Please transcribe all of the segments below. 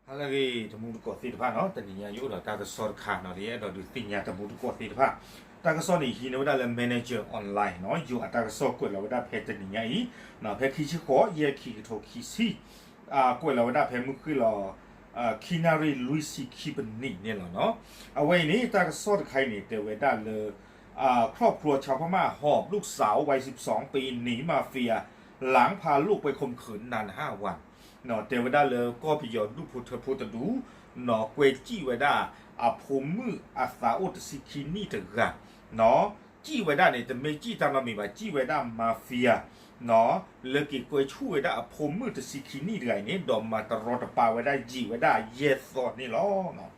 ဟါလၢအဂ့ၤ တမူတကိးသ့ၣ်တဖၣ်နီၤ, တနံၤညါယအိၣ်ဒီးတၢ်ကစီၣ်တခါနီၤ, ယအဲၣ်ဒိးဒုးသ့ၣ်ညါတမူတကိးသ့ၣ်တဖၣ်, တၢ်ကစီၣ်န့ၣ်ဟံးန့ၢ်ဝဲဒၣ်လၢ Manager Online နီၤ, ယိၤအတၢ်ကစီၣ်ကွဲးလီၤဝဲဒၣ်ဖဲတနံၤညါအံၤ, ဖဲခံဆံဃိး ယဲၢ်ခံကထိခံဆံ ကွဲးလီၤဝဲဒၣ်ဖဲမုၢ်ဃ့ၢ်လီၤ ခံနၣ်ရံၣ်လွံၢ်ဆံခံပနံးန့ၣ်လီၤနီၤ. အဝဲအံၤန့ၣ် တၢ်ကစီၣ်တခါအံၤန့ၣ် တဲဝဲဒၣ်လၢ ครอบครัวชาวพม่าหอบลูกสาววัยสิบสองปีหนีมาเฟีย หลังพาลูกไปข่มขืนนานห้าวัน တဲဝဲဒၣ်လၢကီၢ်ပယီၤဒူၣ်ဖိထၢဖိတဒူၣ်နီၤ, ကွဲစံၣ်ဝဲဒၣ်အဖိမုၣ်အသးအိၣ်တဆံခံနံၣ်တဂၤနီၤ, စံၣ်ဝဲဒၣ်န့ၣ် တမ့ၢ်စံၣ်တၢ်နီတမံၤဘၣ်, စံၣ်ဝဲဒၣ် mafia နီၤ, လၢက့ၤကွဲဆူၣ်ဝဲဒၣ်အဖိမုၣ်တဆံခံနံၣ်တဂၤအံၤန့ၣ် ဒီးမၤတရီတပါဝဲဒၣ်ယံာ်ဝဲဒၣ်ယဲၢ်သီန့ၣ်လီၤ.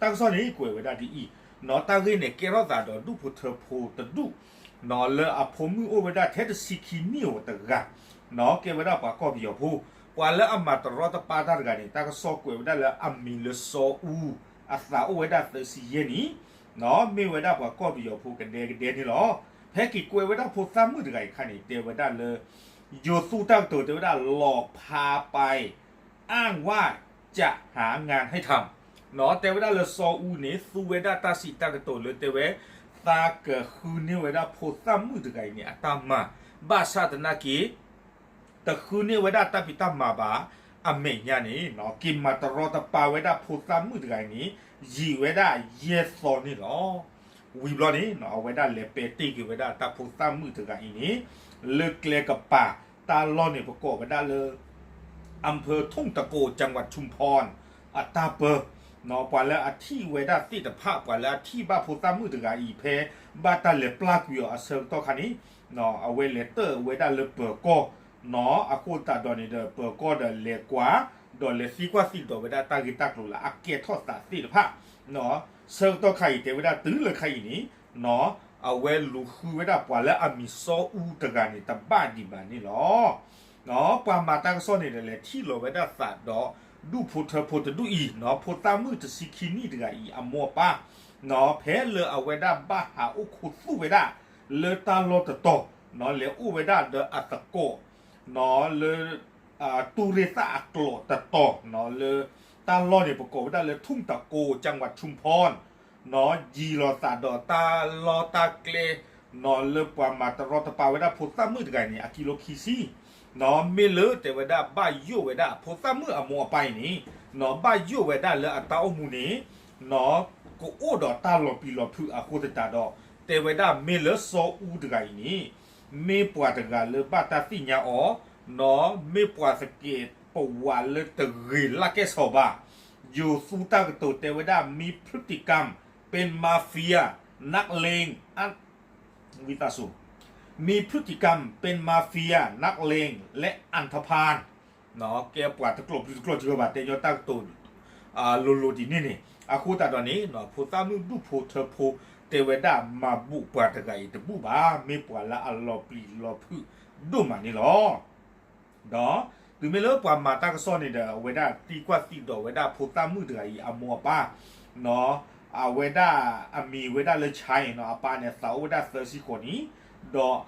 တၢ်ကစီၣ်န့ၣ်ကွဲးဝဲဒၣ်ဒ်အံၤနီၤ, တၢ်ဂ့ၢ်န့ၣ်ကဲထီၣ်သးဒီးဒူၣ်ဖိထၢဖိတဒူၣ်နီၤ, လၢအဖိမုၣ်အိၣ်ဝဲဒၣ်ထဲတဆံခံနံၣ်ဧိၤတဂၤနီၤ, ကဲဝဲဒၣ်ပှၤကီၢ်ပယီၤဖိ, ပှၤလၢအမၤတရီတပါတၢ်တဂၤန့ၣ် တၢ်ကစီၣ်ကွဲးဝဲဒၣ်လၢအမံၤလၢစီၤအူ, အသးအိၣ်ဝဲဒၣ်သၢဆံယဲၢ်နံၣ်နီၤ, မ့ၢ်ဝဲဒၣ်ပှၤကီၢ်ပယီၤဖိကဒဲကဒဲန့ၣ်လီၤ. ဖဲက့ၤကွဲးဝဲဒၣ်ဖိသၣ်မုၣ်တဂၤအံၤအခါန့ၣ် တဲဝဲဒၣ်လၢ ယိၤသူတၢ်ကတိၤတဲဝဲဒၣ် หลอกพาไป อ้างว่าจะหางานให้ทำ နီၤ, တဲဝဲဒၣ်လၢစီၤအူန့ၣ် သူဝဲဒၣ်တၢ်စံးတၢ်ကတိၤလၢတဲဝဲ သးကဃုန့ၢ်ဝဲဒၣ်ဖိသၣ်မုၣ်တဂၤအံၤန့ၣ် အတၢ်မၤ, ဘၣ်ဆၣ်သနာ်က့ တဃုန့ၢ်ဝဲဒၣ်တၢ်ဖံးတၢ်မၤဘၣ်, အမဲာ်ညါန့ၣ်နီၤ က့ၤမၤတရီတပါဝဲဒၣ်ဖိသၣ်မုၣ်တဂၤအံၤန့ၣ် ယံာ်ဝဲဒၣ်ယဲၢ်သီန့ၣ်လီၤ. ဝံၤဘျီန့ၣ်နီၤ အဝဲဒၣ်လဲၤပဲာ်တ့ၢ်က့ၤဝဲဒၣ်တၢ်ဖိသၣ်မုၣ်တဂၤအံၤန့ၣ် လၢကျဲကပၤ, တၢ်လီၢ်န့ၣ်ပကိးဝဲဒၣ်လၢ อำเภอทุ่งตะโก จังหวัดชุมพร အတၢ်ပၢနီၤ, ပှၤလၢအထံၣ်ဝဲဒၣ်သ့ၣ်တဖၣ် ပှၤလၢအထံၣ်ဘၣ်ဖိသၣ်မုၣ်တဂၤအံၤဖဲ ဘၣ်တၢ်လဲၤပျၢ်ကွံာ်အီၤအဆၢကတီၢ်ခါန့ၣ်နီၤ အဝဲလဲၤတၢၢ်ဝဲဒၣ်လၢပၢၤကီၢ်နီၤ, အဃိသတးဒီးန့ၣ်ဒီး ပၢၤကီၢ်ဒီးလဲၤကွၢ် ဒီးလဲၤသံကွၢ်သံဒိးဝဲဒၣ်တၢ်ဂ့ၢ်တၢ်ကျိၤလၢအကဲထီၣ်သးသ့ၣ်တဖၣ်နီၤ, ဆၢကတီၢ်ခါအံၤတဲဝဲဒၣ်တုၤလၢခါအံၤန့ၣ်နီၤ အဝဲလူၤဃုဝဲဒၣ်ပှၤလၢအမံၤစီၤအူတဂၤန့ၣ်တဘၣ်ဒံးဘၣ်န့ၣ်လီၤ. ပှၤမၤတၢ်ကစီၣ်န့ၣ်ဒီးလဲၤထံၣ်လီၤဝဲဒၣ်သးဒီး ဒူၣ်ဖိထၢဖိတဒူၣ်အံၤနီၤ, ဖိသၣ်မုၣ်တဆံခံနံၣ်တဂၤအံၤအမိၢ်အပၢ်နီၤ, ဖဲလၢအဝဲဒၣ်ဘၣ်ဟးအိၣ်ခူသူၣ်ဝဲဒၣ် လၢတၢ်လီၢ်တတီၤနီၤ, လဲၤအိၣ်ဝဲဒၣ်ဒီးအသကိးနီၤ, လၢ တူၢ်ရ့ၣ်သၣ်အကျိၤတတီၤနီၤ, လၢတၢ်လီၢ်န့ၣ် ပကိးဝဲဒၣ်လၢ ทุ่งตะโก จังหวัดชุมพรနီၤ, ယံၤလီၤသးဒီးတၢ်လီၢ်တၢ်ကျဲနီၤ, လၢပှၤမၤတရီတပါဝဲဒၣ်ဖိသၣ်မုၣ်တဂၤန့ၣ် အကံလိခံဆံနီၤ, မ့ၢ်လၢတဲဝဲဒၣ်ဘၣ်ယိၣ်ဝဲဒၣ်ဖိသၣ်မုၣ်အမိၢ်အပၢ်အံၤန့ၣ်နီၤ, ဘၣ်ယိၣ်ဝဲဒၣ်လၢအတၢ်အိၣ်မူန့ၣ်နီၤ, ကအိၣ်ဒီးတၢ်လီၤပျံၤလီၤဖုးအဃိသတးဒီး တဲဝဲဒၣ်မ့ၢ်လၢစီၤအူတဂၤအံၤန့ၣ် မ့ၢ်ပှၤတဂၤလၢဘၣ်တၢ်သ့ၣ်ညါအီၤနီၤ, မ့ၢ်ပှၤသကဲးပဝးလၢတဂ့ၤလၢ်ကဲၣ်ဆိးဘၣ်, ယိၤသူတၢ်ကတိၤတဲဝဲဒၣ် มีพฤติกรรมเป็นมาเฟีย นักเลง อัน มีพฤติกรรมเป็นมาเฟีย นักเลง และอันธพาล ကဲပှၤတကျိာ်ပျံၤတကျိာ်စှၤဘၣ် တဲညီတၢ်ကတိၤ လိၤလိၤဒ်န့ၣ်န့ၣ်, အဃိသတးဒီးန့ၣ် ဖိသၣ်မုၣ်ဒူၣ်ဖိထၢဖိ တဲဝဲဒၣ်မၤဘူၣ်ပှၤတဂၤအံၤတဘူၣ်ဘၣ်, မ့ၢ်ပှၤလၢအလီၤပျံၤလီၤဖုးဒိၣ်မးန့ၣ်လီၤ. ဒီးတုၤမ့ၢ်လၢပှၤမၤတၢ်ကစီၣ်န့ၣ်ဒီး အဝဲဒၣ်သံကွၢ်သံဒိးဝဲဒၣ်ဖိသၣ်မုၣ်တဂၤအံၤအမိၢ်အပၢ်နီၤ, အဝဲဒၣ်အမံၤဝဲဒၣ်လၢ ချိုင်း နီၤ, အပၢ်န့ၣ်အသးအိၣ်ဝဲဒၣ်သၢဆံဃိးနံၣ်, ဒီး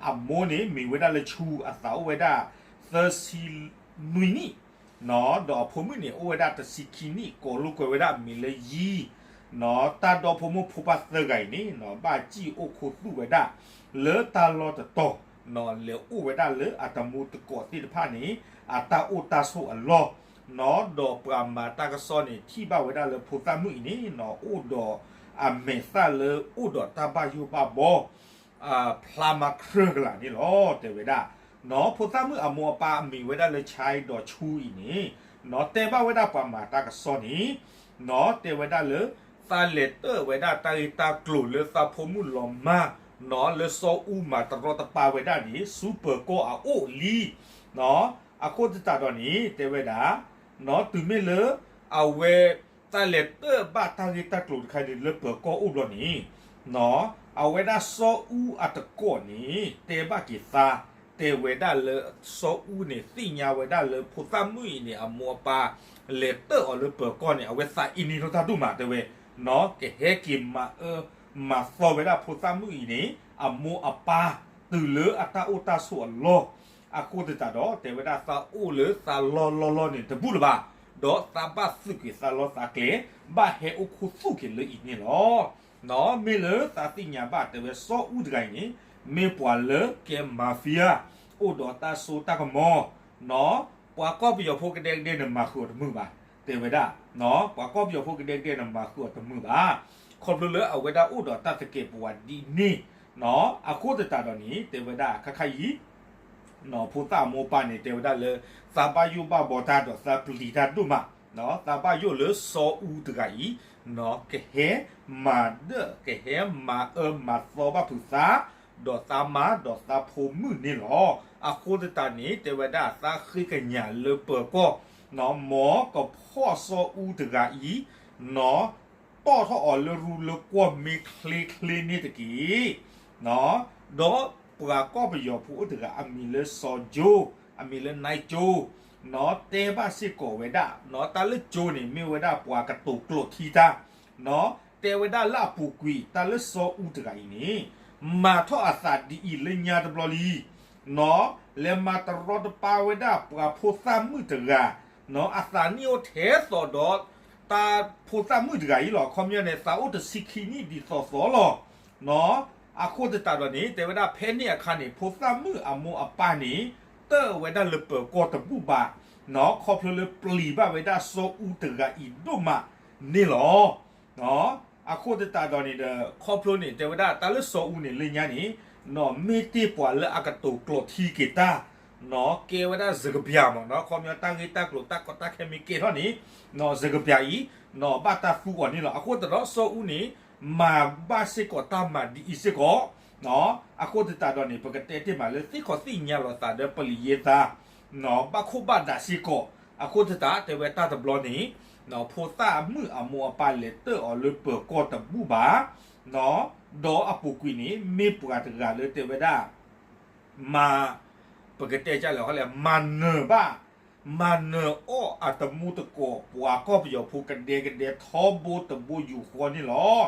အမိၢ်န့ၣ်မံၤဝဲဒၣ်လၢ ဆူ, အသးအိၣ်ဝဲဒၣ်သၢဆံနွံနံၣ်နီၤ, ဒီးအဖိမုၣ်န့ၣ်အိၣ်ဝဲဒၣ်တဆံခံနံၣ် ကိးလိာ်ကွဲဝဲဒၣ်အမံၤလၢယံၤနီၤ, တၢ်ဒီဖိမိၢ်ဖိပၢ်သၢဂၤအံၤန့ၣ် ဘၣ်စံၣ်အိၣ်ခူသူၣ်ဝဲဒၣ်လၢတၢ်လီၢ်တတီၤနီၤ, လဲၤအိၣ်ဝဲဒၣ်လၢအတမူတကိးသ့ၣ်တဖၣ်န့ၣ် အတၢ်အိၣ်တၢ်ဆိးအလီၢ်နီၤ, ဒီးပှၤမၤတၢ်ကစီၣ်န့ၣ် ထံၣ်ဘၣ်ဝဲဒၣ်လၢဖိသၣ်မုၣ်အံၤန့ၣ်နီၤ အိၣ်ဒီးအမဲာ်သၣ်လၢအိၣ်ဒီးတၢ်ဘၣ်ယိၣ်ဘၣ်ဘီ ဖျါမးခြၢၢ်ကလာ်န့ၣ်လီၤ တဲဝဲဒၣ်နီၤ, ဖိသၣ်မုၣ်အမိၢ်အပၢ်အမံၤဝဲဒၣ်လၢ ချိုင်း ဒီး ဆူ အံၤန့ၣ်နီၤ, တဲဘၣ်ဝဲဒၣ်ပှၤမၤတၢ်ကစီၣ်န့ၣ်နီၤ, တဲဝဲဒၣ်လၢ သးလဲၤတၢၣ်ဝဲဒၣ်တၢ်ဂ့ၢ်တၢ်ကျိၤလၢသးဖိမုၣ်လီၤမၢ်နီၤ, လၢစီၤအူမၤတရီတပါဝဲဒၣ်န့ၣ် ဆူပၢၤကီၢ်အအိၣ်လံနီၤ, အဃိသတးဒီးန့ၣ် တဲဝဲဒၣ်နီၤ, တုၤမ့ၢ်လၢ အဝဲ သးလဲၤတၢၣ်ဘၣ်တၢ်ဂ့ၢ်တၢ်ကျိၤတခါန့ၣ် လၢပၢၤကီၢ်အိၣ်ဘျီန့ၣ်နီၤ, အဝဲဒၣ်စီၤအူအတကိးန့ၣ် တဲဘၣ်က့ၤသး, တဲဝဲဒၣ်လၢ စီၤအူန့ၣ် သ့ၣ်ညါဝဲဒၣ်လၢဖိသၣ်မုၣ်အံၤန့ၣ် အမိၢ်အပၢ် လဲၤတၢၣ်အီၤလၢပၢၤကီၢ်န့ၣ် အဝဲသးအ့န့ၢ်ထီၣ်တၢ်ဒိၣ်မး တဲဝဲနီၤ, ကဟဲက့ၤမၤအၢမၤသီဝဲဒၣ်ဖိသၣ်မုၣ်အံၤန့ၣ် အမိၢ်အပၢ် တုၤလၢအတၢ်အိၣ်တၢ်ဆိးအလီၢ်, အဃိသတးဒီး တဲဝဲဒၣ်သးအိၣ်လၢသးလီၢ်လီၢ်လီၢ်န့ၣ် တဘူၣ်လၢၤဘၣ် ဒီးသးဘၣ်သုးက့ၤသးလီသးကျဲ, ဘၣ်ဟဲအိၣ်ခူသူၣ်က့ၤလၢအံၤန့ၣ်လီၤ. မ့ၢ်လၢသးသ့ၣ်ညါဘၣ်တဲဝဲစီၤအူတဂၤအံၤန့ၣ် မ့ၢ်ပှၤလၢကဲ mafia အိၣ်ဒီးတၢ်စိတၢ်ကမီၤ, ပှၤကီၢ်ပယီၤဖိကဒဲကဒဲန့ၣ် မၤဃုာ်အီၤတမုာ်ဘၣ်, တဲဝဲဒၣ်, ပှၤကီၢ်ပယီၤဖိကဒဲကဒဲန့ၣ် မၤဃုာ်အီၤတမုာ်ဘၣ်. ခီဖျိလၢအဝဲဒၣ်အိၣ်ဒီးတၢ်သကဲးပဝးဒ်န့ၣ်, အဃိသတးဒီးန့ၣ် တဲဝဲဒၣ်ခဲခါအံၤ ဖိသၣ်အမိၢ်အပၢ်န့ၣ် တဲဝဲဒၣ်လၢ သးဘၣ်ယိၣ်ဘၣ်ဘီတၢ်ဒီးသးပျံၤတၢ်ဒိၣ်မး, သးဘၣ်ယိၣ်လၢစီၤအူတဂၤအံၤ ကဟဲမၤဒၢၣ် ကဟဲမၤအၢမၤသီဘၣ်ဖုးသး ဒီးသးမါဒီးသးဖိမုၣ်န့ၣ်လီၤ. အဃိသတးန့ၣ် တဲဝဲဒၣ်သးဃ့ကညးလၢပၢၤကီၢ် မ်ကဖီၣ်စီၤအူတဂၤအံၤ တီၣ်ထီၣ်အီၤလၢရူလၢကွီၢ်မ့ၢ်ချ့ချ့န့ၣ်တက့ၢ်. ဒီးပှၤကီၢ်ပယီၤဖိအိၣ်တဂၤ အမံၤလၢစီၤကၠိ, အမံၤလၢနၢ်ကၠိ, တဲဘၣ်စ့ၢ်ကီးဝဲဒၣ်, တၢ်လၢကၠိန့ၣ် မ့ၢ်ဝဲဒၣ်ပှၤကတိၤကျိးထံတၢ်, တဲဝဲဒၣ်လၢအပူၤကွံာ် တၢ်လၢစီၤအူတဂၤအံၤန့ၣ် မၤထီၣ်အသးဒ်အံၤလၢညါတဘျီလံ လဲၤမၤတရီတပါဝဲဒၣ်ပှၤဖိသၣ်မုၣ်တဂၤ, အသးနံၣ်အိၣ်ထဲသိးဒီး တၢ်ဖိသၣ်မုၣ်တဂၤအံၤလီၤ. ခီပညီန့ၣ် သးအိၣ်တဆံခံနံၣ်ဒ်သိးသိးလီၤ. အဃိသတးဒီးန့ၣ် တဲဝဲဒၣ်ဖဲန့ၣ်အခါန့ၣ် ဖိသၣ်မုၣ်အမိၢ်အပၢ်န့ၣ် တၢၢ်ဝဲဒၣ်လၢပၢၤကီၢ်တဘူၣ်ဘၣ်, ခီဖျိလၢပျံၤဘၣ်ဝဲဒၣ်စီၤအူတဂၤအံၤဒိၣ်မးန့ၣ်လီၤ. အဃိသတးဒီးန့ၣ်ဒီး ခီဖျိန့ၣ် တဲဝဲဒၣ်တၢ်လၢစီၤအူန့ၣ်လၢညါန့ၣ် မ့ၢ်တ့ၢ်ပှၤလၢအကတိၤကျိးထံက့ၤတၢ်, ကဲဝဲဒၣ်စကပျၤမး, ခီပညီတၢ်ဂ့ၢ်တၢ်ကျိၤတၢ်ကီတၢ်ခဲမ့ၢ်ကဲထီၣ်န့ၣ် စကပျၤအံၤ ဘၣ်တၢ်သူအီၤန့ၣ်လီၤ. အဃိသတးဒီးစီၤအူန့ၣ် မၤဘၣ်စ့ၢ်ကီးတၢ်မၤဒ်အံၤစ့ၢ်ကီး, အဃိသတးဒီးန့ၣ် ပကတဲတ့ၢ်မးလၢသ့ၣ်ခီၣ်သ့ၣ်ညါလီၤသးဒီးပလံးယဲသး ဘၣ်ခိၣ်ဘၣ်ဒးစ့ၢ်ကီး, အဃိသတးတဲဝဲတၢ်တဘျီန့ၣ် ဖိသၣ်မုၣ်အမိၢ်အပၢ်လဲၤတၢၢ်အီၤလၢပၢၤကီၢ်တဘူၣ်ဘၣ်, ဒီးအပူၤကွံာ်န့ၣ် မ့ၢ်ပှၤတဂၤလၢတဲဝဲဒၣ် မၤ, ပကတဲကလဲၣ်လဲၣ် မၤနၢၤဘၣ်, မၤနၢၤအီၣ်အတမူတကိး ပှၤကီၢ်ပယီၤဖိကဒဲကဒဲထီဘိတဘိယူၢ်ဃီန့ၣ်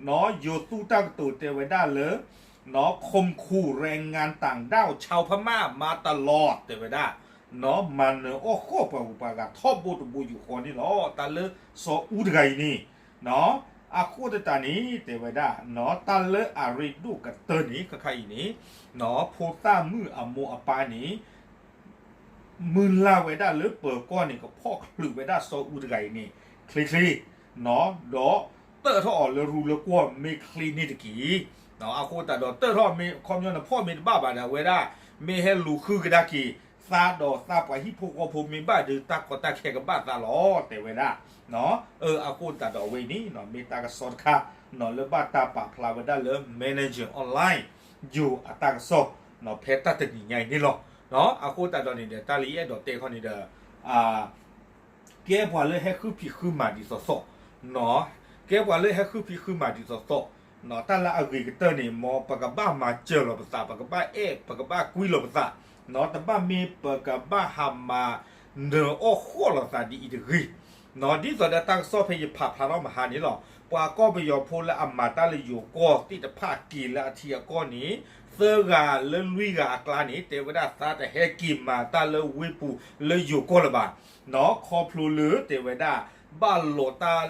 လီၤ. ယိၤသူတၢ်ကတိၤတဲဝဲဒၣ်လၢ ข่มขู่แรงงานต่างด้าวชาวพม่ามาตลอด တဲဝဲဒၣ်, မၤနၢၤအီၣ်ဃီၣ်ပှၤဂုၤပှၤဂၤထီဘိတဘိယူၢ်ဃီန့ၣ်လီၤ. တၢ်လၢစီၤအူတဂၤအံၤန့ၣ် အဃိသတးန့ၣ် တဲဝဲဒၣ် တၢ်လၢအရ့ဒိၣ်ကတၢၢ်န့ၣ် ခဲခါအံၤန့ၣ် ဖိသၣ်မုၣ်အမိၢ်အပၢ်န့ၣ် မုၢ်လၢ်ဝဲဒၣ်လၢပၢၤကီၢ်န့ၣ် ကဖီၣ်ချုးဝဲဒၣ်စီၤအူတဂၤအံၤန့ၣ် ချ့ချ့, ဒီးတၢၢ်ထီၣ်အီၤလၢရူလၢကွီၢ်မ့ၢ်ချ့န့ၣ်တက့ၢ်. အဃိသတးဒီးတၢၢ်ထီၣ်မ့ၢ်ခီပညီန့ၣ် ဖီၣ်မ့ၢ်တဘၣ်ဘၣ်ဒီး အဝဲဒၣ် မ့ၢ်ဟဲလူၤဃုကဒါက့ၤ သးဒီးသးပှၤဟံၣ်ဖိဃီဖိမ့ၢ်ဘၣ်ဒီး တၢ်ကီတၢ်ခဲကဘၣ်သးလီၤ တဲဝဲဒၣ်. အဃိသတးဒီးအဝဲအံၤန့ၣ် မ့ၢ်တၢ်ကစီၣ်တခါ လၢဘၣ်တၢ်ပာ်ဖျါဝဲဒၣ်လၢ Manager Online ယိၤအတၢ်ကစီၣ် ဖဲတၢ်တနံၤညါအံၤန့ၣ်လီၤ. အဃိသတးဒီးန့ၣ်ဒီး တၢ်လၢယအဲၣ်ဒိးတဲခီန့ၣ်ဒီး ကဲပှၤလၢဟဲဃုဖံးဃုမၤဒ်သိးသိး, ကဲပှၤလၢဟဲဃုဖံးဃုမၤဒ်သိးသိး, တၢ်လၢအဂ့ၤကတၢၢ်န့ၣ် မ်ပကဘၣ်မၤစၢၤလီၤပသး, ပကဘၣ်အဲၣ် ပကဘၣ်ကွံလီၤပသး, တဘၣ်မ့ၢ်ပကဘၣ်ဟးမၤနၢၤအီၣ်ဃီၣ်လီၤသးဒ်အံၤတဂ့ၤ. ဒ်သိးဒီးတၢ်ကစီၣ်ဖဲယဖးဖျါထီၣ်မဟါန့ၣ်လီၤ. ပှၤကီၢ်ပယီၤဖိလၢအမၤတၢ်လၢယိၤကီၢ်သ့ၣ်တဖၣ်က့ၤလၢအထံအကီၢ်န့ၣ် သၢဂၤလၢလွံၢ်ဂၤအကျါန့ၣ် တဲဝဲဒၣ်သးတဟဲက့ၤမၤတၢ်လၢဝ့ၢ်ပူၤလၢယိၤကီၢ်လၢၤဘၣ်. ခီဖျိလၢတဲဝဲဒၣ် ဘၣ်လိာ်တၢ်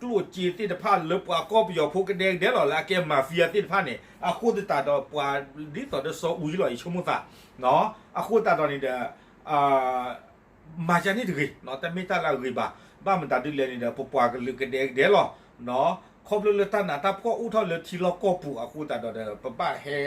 ကျိၣ်စ့သ့ၣ်တဖၣ်လၢပှၤကီၢ်ပယီၤဖိကဒဲကဒဲလီၤ လၢအကဲ mafia သ့ၣ်တဖၣ်န့ၣ် အဃိသတးဒီးပှၤဒ်သိးဒီးစီၤအူအံၤလီၤ ယဆိကမိၣ်သး, အဃိသတးဒီးန့ၣ်ဒီး မၤကန့ၣ်တဂ့ၤ, တမ့ၢ်တၢ်လၢအဂ့ၤဘၣ်. ဘၣ်မတၤဒ်လဲၣ်န့ၣ်ဒီး ပပှၤကလုာ်ကဒဲကဒဲလီၤ. ခီဖျိလၢတၢ်နးတၢ်ဖှီၣ်အိၣ်ထီၣ်လၢထံလီၢ်ကီၢ်ပူၤအဃိသတးဒီး ပဘၣ်ဟဲ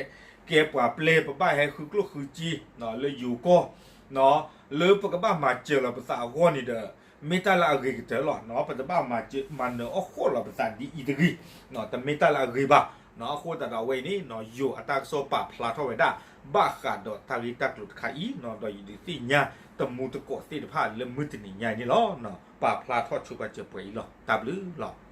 ကဲပှၤပျဲ ပဘၣ်ဟဲဃုကျိၣ်ဃုစ့ လၢယိၤကီၢ် လၢပကဘၣ်မၤစၢၤလီၤပသးအဂီၢ်န့ၣ်ဒီး မ့ၢ်တၢ်လၢအဂ့ၤကတၢၢ်လီၤ. ပတဘၣ်မၤစၢၤ မၤနၢၤအီၣ်ဃီၣ်လီၤပသးဒ်အံၤတဂ့ၤ, တမ့ၢ်တၢ်လၢအဂ့ၤဘၣ်. အဃိသတးဒီးအဝဲအံၤန့ၣ် ယိၤအတၢ်ကစီၣ်ပာ်ဖျါထီၣ်ဝဲဒၣ် ဘၣ်ဃးဒီးတၢ်ဂ့ၢ်တၢ်ကျိၤတခါအံၤ ဒီးယဒုးသ့ၣ်ညါတမူတကိးသ့ၣ်တဖၣ်လၢမုၢ်တနံၤညါအံၤန့ၣ်လီၤ. ပာ်ဖျါထီၣ်ဆိပာ်စၢၤပှဲၤအံၤလီၤ. တၢ်ဘျုးလီၤ.